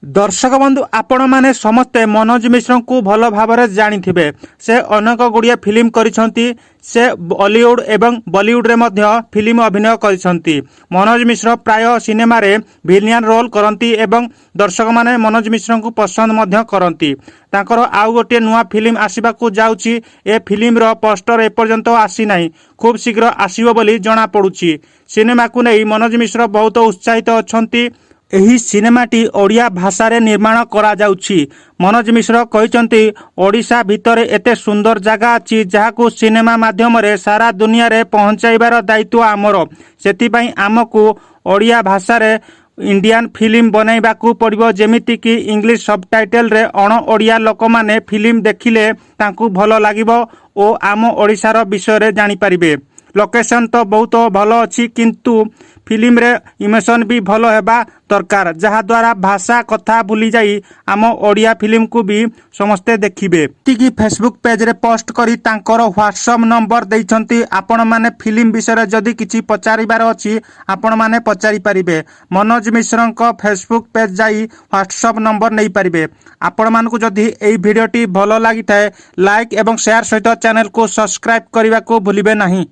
ଦର୍ଶକ ବନ୍ଧୁ, ଆପଣମାନେ ସମସ୍ତେ ମନୋଜ ମିଶ୍ରଙ୍କୁ ଭଲ ଭାବରେ ଜାଣିଥିବେ। ସେ ଅନେକ ଗୁଡ଼ିଏ ଫିଲ୍ମ କରିଛନ୍ତି। ସେ ଅଲିଉଡ୍ ଏବଂ ବଲିଉଡ୍ରେ ମଧ୍ୟ ଫିଲ୍ମ ଅଭିନୟ କରିଛନ୍ତି। ମନୋଜ ମିଶ୍ର ପ୍ରାୟ ସିନେମାରେ ଭିଲିଆନ୍ ରୋଲ୍ କରନ୍ତି ଏବଂ ଦର୍ଶକମାନେ ମନୋଜ ମିଶ୍ରଙ୍କୁ ପସନ୍ଦ ମଧ୍ୟ କରନ୍ତି। ତାଙ୍କର ଆଉ ଗୋଟିଏ ନୂଆ ଫିଲ୍ମ ଆସିବାକୁ ଯାଉଛି। ଏ ଫିଲ୍ମର ପୋଷ୍ଟର ଏପର୍ଯ୍ୟନ୍ତ ଆସିନାହିଁ, ଖୁବ୍ ଶୀଘ୍ର ଆସିବ ବୋଲି ଜଣାପଡ଼ୁଛି। ସିନେମାକୁ ନେଇ ମନୋଜ ମିଶ୍ର ବହୁତ ଉତ୍ସାହିତ ଅଛନ୍ତି। ଏହି ସିନେମାଟି ଓଡ଼ିଆ ଭାଷାରେ ନିର୍ମାଣ କରାଯାଉଛି। ମନୋଜ ମିଶ୍ର କହିଛନ୍ତି, ଓଡ଼ିଶା ଭିତରେ ଏତେ ସୁନ୍ଦର ଜାଗା ଅଛି, ଯାହାକୁ ସିନେମା ମାଧ୍ୟମରେ ସାରା ଦୁନିଆରେ ପହଞ୍ଚାଇବାର ଦାୟିତ୍ୱ ଆମର। ସେଥିପାଇଁ ଆମକୁ ଓଡ଼ିଆ ଭାଷାରେ ଇଣ୍ଡିଆନ୍ ଫିଲ୍ମ ବନାଇବାକୁ ପଡ଼ିବ, ଯେମିତିକି ଇଂଲିଶ ସବଟାଇଟେଲରେ ଅଣ ଓଡ଼ିଆ ଲୋକମାନେ ଫିଲ୍ମ ଦେଖିଲେ ତାଙ୍କୁ ଭଲ ଲାଗିବ ଓ ଆମ ଓଡ଼ିଶାର ବିଷୟରେ ଜାଣିପାରିବେ। ଲୋକେସନ୍ ତ ବହୁତ ଭଲ ଅଛି, କିନ୍ତୁ ଫିଲ୍ମରେ ଇମୋସନ୍ ବି ଭଲ ହେବା ଦରକାର, ଯାହାଦ୍ୱାରା ଭାଷା କଥା ଭୁଲିଯାଇ ଆମ ଓଡ଼ିଆ ଫିଲ୍ମକୁ ବି ସମସ୍ତେ ଦେଖିବେ। ଏତିକି ଫେସବୁକ୍ ପେଜରେ ପୋଷ୍ଟ କରି ତାଙ୍କର ହ୍ୱାଟ୍ସଆପ୍ ନମ୍ବର ଦେଇଛନ୍ତି। ଆପଣମାନେ ଫିଲ୍ମ ବିଷୟରେ ଯଦି କିଛି ପଚାରିବାର ଅଛି, ଆପଣମାନେ ପଚାରି ପାରିବେ। ମନୋଜ ମିଶ୍ରଙ୍କ ଫେସବୁକ୍ ପେଜ୍ ଯାଇ ହ୍ୱାଟ୍ସଆପ୍ ନମ୍ବର ନେଇପାରିବେ। ଆପଣମାନଙ୍କୁ ଯଦି ଏହି ଭିଡ଼ିଓଟି ଭଲ ଲାଗିଥାଏ, ଲାଇକ୍ ଏବଂ ସେୟାର ସହିତ ଚ୍ୟାନେଲକୁ ସବସ୍କ୍ରାଇବ୍ କରିବାକୁ ଭୁଲିବେ ନାହିଁ।